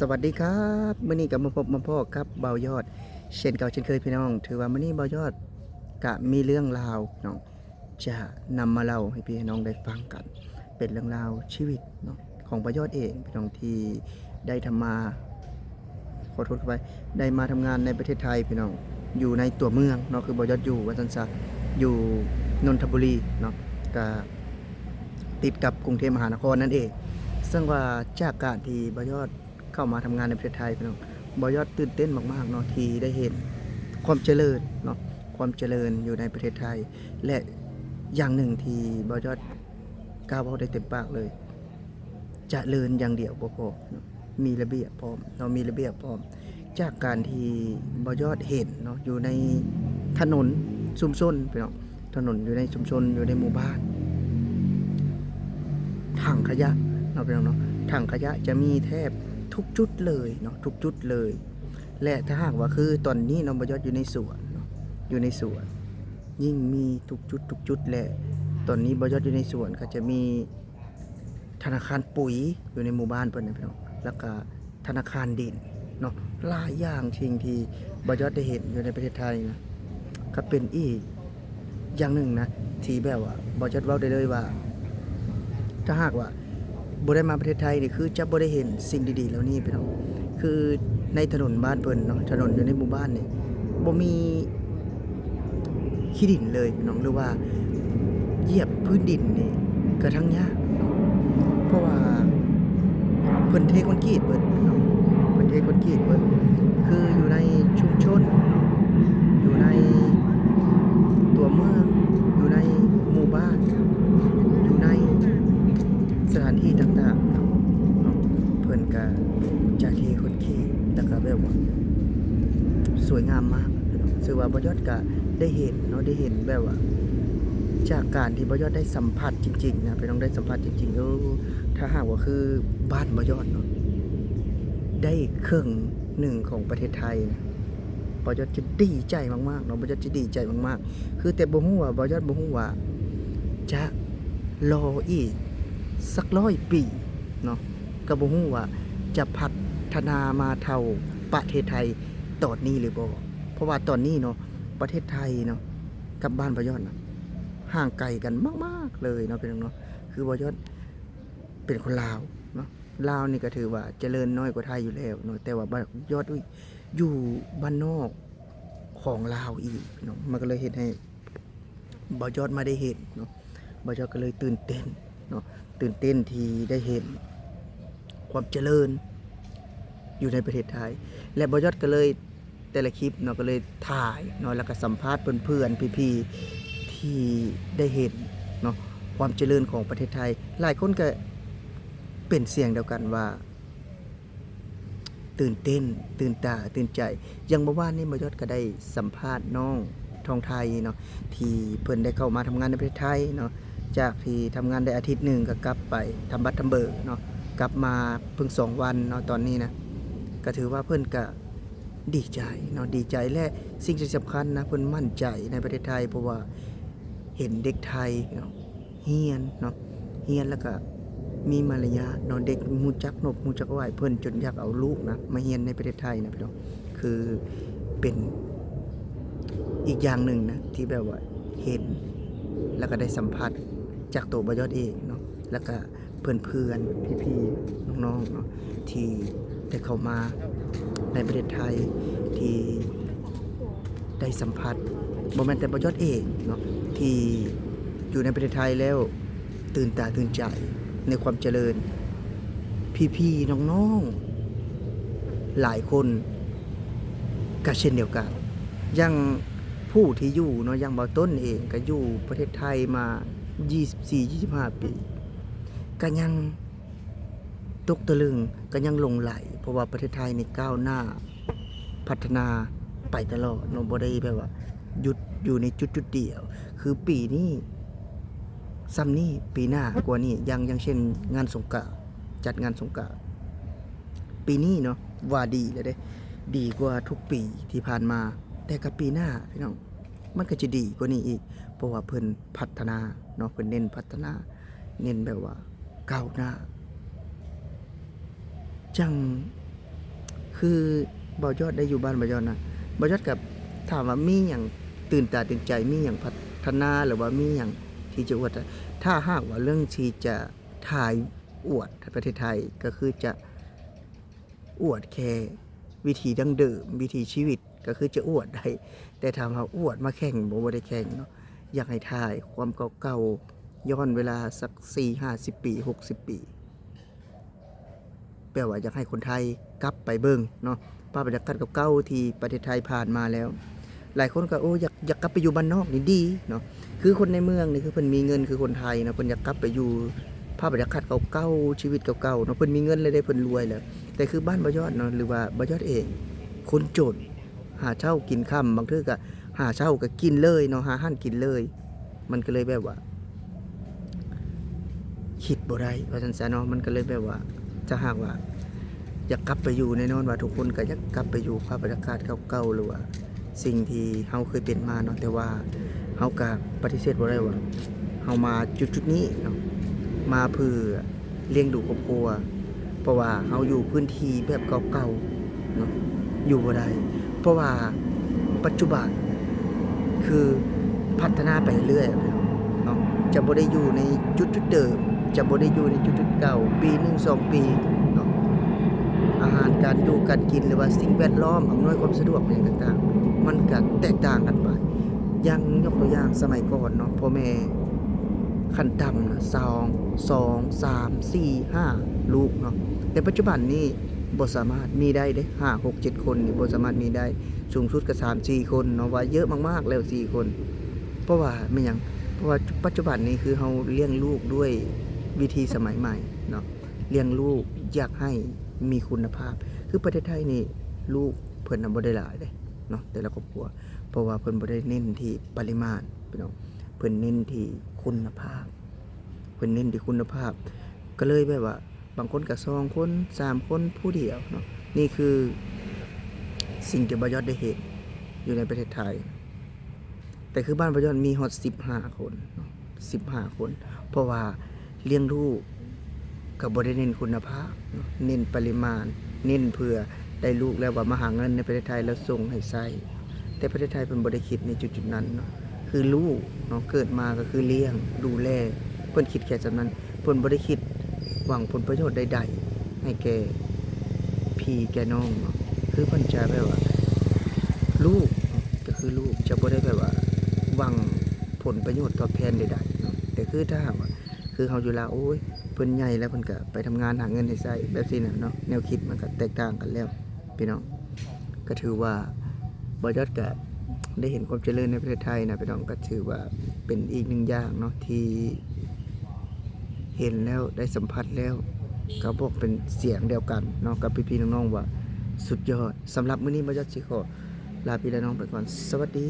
ສະຫວັດດີຄັບ ມື້ນີ້ກໍມາພົບມາພໍ້ກັບບ່າວຍອດເຊັ່ນເກົ່າເຊັ່ນເຄີຍພີ່ນ້ອງ. ຖືວ່າມື້ນີ້ບ່າວຍອດກະມີເລື່ອງລາວເນາະ ຈະນຳມາເລົ່າໃຫ້ພີ່ໃຫ້ນ້ອງໄດ້ຟັງກັນ ເປັນເລື່ອງລາວຊີວິດເນາະ ຂອງບ່າວຍອດເອງພີ່ນ້ອງ ທີ່ໄດ້ທຳມາ ຂໍໂທດ ຂໍອະໄພ ໄດ້ມາທຳງານໃນປະເທດໄທພີ່ນ້ອງ ຢູ່ໃນຕົວເມືອງເນາະ ຄືບ່າວຍອດຢູ່ວ່າຊັ້ນຊະ ຢູ່ນົນທະບູລີເນາະ ກະຕິດກັບກຸງເທບມະຫານະຄອນນັ້ນເອງ. ເຊິ່ງວ່າຈາກການທີ່ບ່າວຍອດ ເຂົ້າມາທຳງານໃນປະເທດໄທພີ່ນ້ອງ ບ່າວຍອດຕື່ນເຕັ້ນມາກໆເນາະ ທີ່ໄດ້ເຫັນຄວາມຈະເລີນເນາະ ຄວາມຈະເລີນຢູ່ໃນປະເທດໄທ ແລະ ຢ່າງໜຶ່ງທີ່ບ່າວຍອດກ້າເວົ້າໄດ້ເຕັມປາກເລີຍ ຈະເລີນຢ່າງດຽວບໍ່ພໍເນາະ ມີລະບຽບພ້ອມເນາະ ມີລະບຽບພ້ອມ ຈາກການທີ່ບ່າວຍອດເຫັນເນາະ ຢູ່ໃນຖະໜົນຊຸມຊົນພີ່ນ້ອງ ຖະໜົນຢູ່ໃນຊຸມຊົນ ຢູ່ໃນໝູ່ບ້ານ ຖັງຂະຫຍະເນາະພີ່ນ້ອງເນາະ ຖັງຂະຫຍະຈະມີແທບທຸກຈຸດເລີຍເນາະ ທຸກຈຸດເລີຍ. ແລະ ຖ້າຫາກວ່າຄືຕອນນີ້ເນາະ ບ່າວຍອດຢູ່ໃນສວນເນາະ ຢູ່ໃນສວນ ຍິ່ງມີທຸກຈຸດ ທຸກຈຸດ ແລະ ຕອນນີ້ບ່າວຍອດຢູ່ໃນສວນ ກໍຈະມີທະນາຄານປຸ໋ຍຢູ່ໃນໝູ່ບ້ານເພິ່ນນະພີ່ນ້ອງ ແລ້ວກໍ ທະນາຄານດິນເນາະ ຫຼາຍຢ່າງ ສິ່ງທີ່ບ່າວຍອດໄດ້ເຫັນຢູ່ໃນປະເທດໄທນະ ກໍເປັນອີກຢ່າງໜຶ່ງນະ ທີ່ແບບວ່າບ່າວຍອດເວົ້າໄດ້ເລີຍວ່າ ຖ້າຫາກວ່າບໍ່ໄດ້ມາປະເທດໄທນີ້ ຄືຈະບໍ່ໄດ້ເຫັນສິ່ງດີໆເຫຼົ່ານີ້ພີ່ນ້ອງ. ຄືໃນຖະໜົນບ້ານເພິ່ນເນາະ ຖະໜົນຢູ່ໃນໝູ່ບ້ານນີ້ ບໍ່ມີ ຂີ້ດິນເລີຍພີ່ນ້ອງ ຫຼືວ່າຢຽບພື້ນດິນນີ້ກະທັງຍາກເນາະ ເພາະວ່າເພິ່ນເທຄອນກຣີດເບິດເນາະ ເພິ່ນເທຄອນກຣີດເບິດ ຄືຢູ່ໃນຊຸມຊົນເນາະ ຢູ່ໃນຕົວເມືອງ ຢູ່ໃນໝູ່ບ້ານ ຢູ່ໃນສະຖານທີ່ຕ່າງໆເນາະ ເພິ່ນກະຈະເທຄອນ ເຂດ ແລ້ວກະແບບວ່າສວຍງາມມາກເນາະ ເຊິ່ງວ່າບ່າວຍອດກະໄດ້ເຫັນເນາະ ໄດ້ເຫັນແບບວ່າ ຈາກການທີ່ບ່າວຍອດໄດ້ສຳຜັດຈິງໆນະ ພີ່ນ້ອງ ໄດ້ສຳຜັດຈິງໆ ເອີ ຖ້າຫາກວ່າຄືບ້ານບ່າວຍອດເນາະ ໄດ້ເຄິ່ງໜຶ່ງຂອງປະເທດໄທນະ ບ່າວຍອດຈະດີໃຈມາກໆເນາະ ບ່າວຍອດຈະດີໃຈມາກໆ ຄືແຕ່ບໍ່ຮູ້ວ່າ ບ່າວຍອດບໍ່ຮູ້ວ່າຈະລໍອີກສັກຮ້ອຍປີເນາະ ກໍບໍ່ຮູ້ວ່າຈະພັດທະນາມາເທົ່າປະເທດໄທຕອນນີ້ຫຼືບໍ່ ເພາະວ່າຕອນນີ້ເນາະ ປະເທດໄທເນາະ ກັບບ້ານບ່າວຍອດນະ ຫ່າງໄກກັນມາກໆເລີຍເນາະ ພີ່ນ້ອງເນາະ ຄືບ່າວຍອດເປັນຄົນລາວເນາະ ລາວນີ້ກໍຖືວ່າຈະເລີນນ້ອຍກວ່າໄທຢູ່ແລ້ວເນາະ ແຕ່ວ່າບ່າວຍອດ ອຸ້ຍ ຢູ່ບ້ານນອກ ຂອງລາວອີກເນາະ ມັນກໍເລີຍເຮັດໃຫ້ບ່າວຍອດມາໄດ້ເຫັນເນາະ ບ່າວຍອດກໍເລີຍຕື່ນເຕັ້ນເນາະ ຕື່ນເຕັ້ນທີ່ໄດ້ເຫັນຄວາມຈະເລີນຢູ່ໃນປະເທດໄທ ແລະ ບ່າວຍອດກໍເລີຍ ແຕ່ລະຄລິບເນາະ ກໍເລີຍຖ່າຍເນາະ ແລ້ວກໍສຳພາດເພື່ອນໆ ພີ່ໆ ທີ່ໄດ້ເຫັນເນາະ ຄວາມຈະເລີນຂອງປະເທດໄທ ຫຼາຍຄົນກໍເປັນສຽງດຽວກັນວ່າ ຕື່ນເຕັ້ນ ຕື່ນຕາ ຕື່ນໃຈ. ຢ່າງເມື່ອວານນີ້ ບ່າວຍອດກໍໄດ້ສຳພາດນ້ອງທອງໄທເນາະ ທີ່ເພິ່ນໄດ້ເຂົ້າມາທຳງານໃນປະເທດໄທເນາະ ຈາກທີ່ທຳງານໄດ້ອາທິດໜຶ່ງ ກໍກັບໄປທຳບັດທຳເບີເນາະ ກັບມາເພິ່ງສອງວັນເນາະ ຕອນນີ້ນະ ກໍຖືວ່າເພິ່ນກໍດີໃຈເນາະ ດີໃຈ ແລະ ສິ່ງທີ່ສຳຄັນນະ ເພິ່ນໝັ້ນໃຈໃນປະເທດໄທ ເພາະວ່າເຫັນເດັກໄທເນາະ ຮຽນເນາະ ຮຽນແລ້ວກະມີມາລະຍາດເນາະ ເດັກຮູ້ຈັກນົບຮູ້ຈັກໄຫວ້ ເພິ່ນຈົນຢາກເອົາລູກນະມາຮຽນໃນປະເທດໄທນະພີ່ນ້ອງ ຄືເປັນອີກຢ່າງໜຶ່ງນະ ທີ່ແບບວ່າເຫັນ ແລ້ວກະໄດ້ສຳຜັດຈາກໂຕບ່າວຍອດເອງເນາະ ແລ້ວກະເພື່ອນໆ ພີ່ໆ ນ້ອງໆ ເນາະ ທີ່ໄດ້ເຂົ້າມາໃນປະເທດໄທ ທີ່ ໄດ້ສຳຜັດ ບໍ່ແມ່ນແຕ່ບ່າວຍອດເອງເນາະ ທີ່ຢູ່ໃນປະເທດໄທແລ້ວຕື່ນຕາຕື່ນໃຈໃນຄວາມຈະເລີນ ພີ່ໆ ນ້ອງໆ ຫຼາຍຄົນກໍເຊັ່ນດຽວກັນ ຢ່າງຜູ້ທີ່ຢູ່ເນາະ ຢ່າງບ່າວຕົ້ນເອງກໍຢູ່ປະເທດໄທມາ ຊາວສີ່ ຊາວຫ້າປີ ກໍຍັງ ຕົກຕະລຶງ ກໍຍັງຫຼົງໄຫຼ ເພາະວ່າປະເທດໄທນີ້ກ້າວໜ້າ ພັດທະນາໄປຕະຫຼອດເນາະ ບໍ່ໄດ້ແບບວ່າຢຸດຢູ່ໃນຈຸດຈຸດດຽວ ຄືປີນີ້ຊ່ຳນີ້ ປີໜ້າກວ່ານີ້ ຢ່າງ ຢ່າງເຊັ່ນງານສົງການ ຈັດງານສົງການ ປີນີ້ເນາະ ວ່າດີແລ້ວເດ້ ດີກວ່າທຸກປີທີ່ຜ່ານມາ ແຕ່ກໍປີໜ້າພີ່ນ້ອງ ມັນກໍຈະດີກວ່ານີ້ອີກ ເພາະວ່າເພິ່ນພັດທະນາເນາະ ເພິ່ນເນັ້ນພັດທະນາ ເນັ້ນແບບວ່າກ້າວໜ້າ ຈັ່ງ ຄືບ່າວຍອດໄດ້ຢູ່ບ້ານບ່າວຍອດນະ ບ່າວຍອດກໍຖາມວ່າມີຫຍັງຕື່ນຕາຕື່ນໃຈ ມີຫຍັງພັດທະນາ ຫຼືວ່າມີຫຍັງທີ່ຈະອວດ ຖ້າຫາກວ່າເລື່ອງທີ່ຈະຖ່າຍອວດປະເທດໄທ ກໍຄືຈະອວດແຄ່ວິຖີດັ້ງເດີມ ວິຖີຊີວິດ ກໍຄືຈະອວດໄດ້ ແຕ່ຖາມວ່າອວດມາແຂ່ງບໍ່ ບໍ່ໄດ້ແຂ່ງເນາະ ຢາກໃຫ້ຖ່າຍຄວາມເກົ່າໆ ຍ້ອນເວລາສັກສີ່ຫ້າສິບປີ ຫົກສິບປີ ແບບວ່າຢາກໃຫ້ຄົນໄທກັບໄປເບິ່ງເນາະ ພາບບັນຍາກາດເກົ່າໆທີ່ປະເທດໄທຜ່ານມາແລ້ວ ຫຼາຍຄົນກໍ ໂອ້ ຢາກ ຢາກກັບໄປຢູ່ບ້ານນອກນີ້ດີເນາະ ຄືຄົນໃນເມືອງນີ້ ຄືເພິ່ນມີເງິນ ຄືຄົນໄທເນາະ ເພິ່ນຢາກກັບໄປຢູ່ພາບບັນຍາກາດເກົ່າໆ ຊີວິດເກົ່າໆເນາະ ເພິ່ນມີເງິນແລ້ວເດ້ ເພິ່ນລວຍແລ້ວ ແຕ່ຄືບ້ານບ່າວຍອດເນາະ ຫຼືວ່າບ່າວຍອດເອງ ຄົນຈົນ ຫາເຊົ້າກິນຄ່ຳ ບາງເທື່ອກໍຫາເຊົ້າກໍກິນເລີຍເນາະ ຫາຮ້ານກິນເລີຍ ມັນກໍເລີຍແບບວ່າ ຄິດບໍ່ໄດ້ວ່າຊັ້ນຊະເນາະ ມັນກໍເລີຍແບບວ່າ ຖ້າຫາກວ່າຢາກກັບໄປຢູ່ ແນ່ນອນວ່າທຸກຄົນກໍຢາກກັບໄປຢູ່ພາບບັນຍາກາດເກົ່າໆ ຫຼືວ່າສິ່ງທີ່ເຮົາເຄີຍເປັນມາເນາະ ແຕ່ວ່າເຮົາກໍປະຕິເສດບໍ່ໄດ້ວ່າ ເຮົາມາຈຸດໆນີ້ເນາະ ມາເພື່ອ ລ້ຽງດູຄອບຄົວ ເພາະວ່າເຮົາຢູ່ພື້ນທີ່ແບບເກົ່າໆເນາະ ຢູ່ບໍ່ໄດ້ ເພາະວ່າປັດຈຸບັນຄືພັດທະນາໄປເລື້ອຍເນາະ ຈະບໍ່ໄດ້ຢູ່ໃນຈຸດຈຸດເດີມ ຈະບໍ່ໄດ້ຢູ່ໃນຈຸດຈຸດເກົ່າ ປີໜຶ່ງສອງປີເນາະ ອາຫານການຢູ່ການກິນ ຫຼືວ່າສິ່ງແວດລ້ອມອຳນວຍຄວາມສະດວກຫຍັງຕ່າງໆ ມັນກະແຕກຕ່າງກັນໄປ ຢ່າງຍົກຕົວຢ່າງສະໄໝກ່ອນເນາະ ພໍ່ແມ່ ຂັ້ນຕ່ຳນະ ສອງ ສອງ ສາມ ສີ່ ຫ້າ ລູກເນາະ ແຕ່ປັດຈຸບັນນີ້ບໍ່ສາມາດມີໄດ້ເດ້ ຫ້າ ຫົກ ເຈັດ ຄົນນີ້ບໍ່ສາມາດມີໄດ້ ສູງສຸດກໍສາມ ສີ່ ຄົນເນາະ ວ່າເຍອະມາກໆແລ້ວ ສີ່ ຄົນ ເພາະວ່າແມ່ນຫຍັງ ເພາະວ່າປັດຈຸບັນນີ້ຄືເຮົາລ້ຽງລູກດ້ວຍວິທີສະໄໝໃໝ່ເນາະ ລ້ຽງລູກຢາກໃຫ້ມີຄຸນນະພາບ ຄືປະເທດໄທນີ້ລູກເພິ່ນນະບໍ່ໄດ້ຫຼາຍເດ້ເນາະ ແຕ່ລະຄອບຄົວ ເພາະວ່າເພິ່ນບໍ່ໄດ້ເນັ້ນທີ່ປະລິມານ ພີ່ນ້ອງ ເພິ່ນເນັ້ນທີ່ຄຸນນະພາບ ເພິ່ນເນັ້ນທີ່ຄຸນນະພາບ ກໍເລີຍແບບວ່າ ບາງຄົນກໍສອງຄົນ ສາມຄົນ ຜູ້ດຽວເນາະ ນີ້ຄືສິ່ງທີ່ບ່າວຍອດໄດ້ເຫັນຢູ່ໃນປະເທດໄທ ແຕ່ຄືບ້ານບ່າວຍອດມີຮອດສິບຫ້າຄົນເນາະ ສິບຫ້າຄົນ ເພາະວ່າລ້ຽງລູກ ກໍບໍ່ໄດ້ເນັ້ນຄຸນນະພາບເນາະ ເນັ້ນປະລິມານ ເນັ້ນເພື່ອໄດ້ລູກແລ້ວວ່າມາຫາເງິນໃນປະເທດໄທແລ້ວສົ່ງໃຫ້ໃຊ້ ແຕ່ປະເທດໄທເພິ່ນບໍ່ໄດ້ຄິດໃນຈຸດໆນັ້ນເນາະ ຄືລູກເນາະ ເກີດມາກໍຄືລ້ຽງດູແລ ເພິ່ນຄິດແຄ່ສ່ຳນັ້ນ ເພິ່ນບໍ່ໄດ້ຄິດຫວັງຜົນປະໂຫຍດໃດໆ ໃຫ້ແກ່ພີ່ແກ່ນ້ອງເນາະ ຄືເພິ່ນຈະແບບວ່າ ລູກກໍຄືລູກ ຈະບໍ່ໄດ້ແບບວ່າຫວັງຜົນປະໂຫຍດຕອບແທນໃດໆເນາະ ແຕ່ຄືຖ້າຫາກວ່າ ຄືເຮົາຢູ່ລາວ ໂອ້ຍ ເພິ່ນໃຫຍ່ແລ້ວ ເພິ່ນກໍໄປທຳງານຫາເງິນໃຫ້ໃຊ້ ແບບຊີ້ນະເນາະ ແນວຄິດມັນກໍແຕກຕ່າງກັນແລ້ວ ພີ່ນ້ອງ ກໍຖືວ່າບ່າວຍອດກໍໄດ້ເຫັນຄວາມຈະເລີນໃນປະເທດໄທນະ ພີ່ນ້ອງ ກໍຖືວ່າເປັນອີກໜຶ່ງຢ່າງເນາະ ທີ່ເຫັນແລ້ວ ໄດ້ສຳຜັດແລ້ວ ກໍບອກເປັນສຽງດຽວກັນເນາະ ກັບພີ່ໆນ້ອງໆວ່າ ສຸດຍອດ. ສຳລັບມື້ນີ້ບ່າວຍອດຊິຂໍລາພີ່ລານ້ອງໄປກ່ອນ. ສະຫວັດດີ.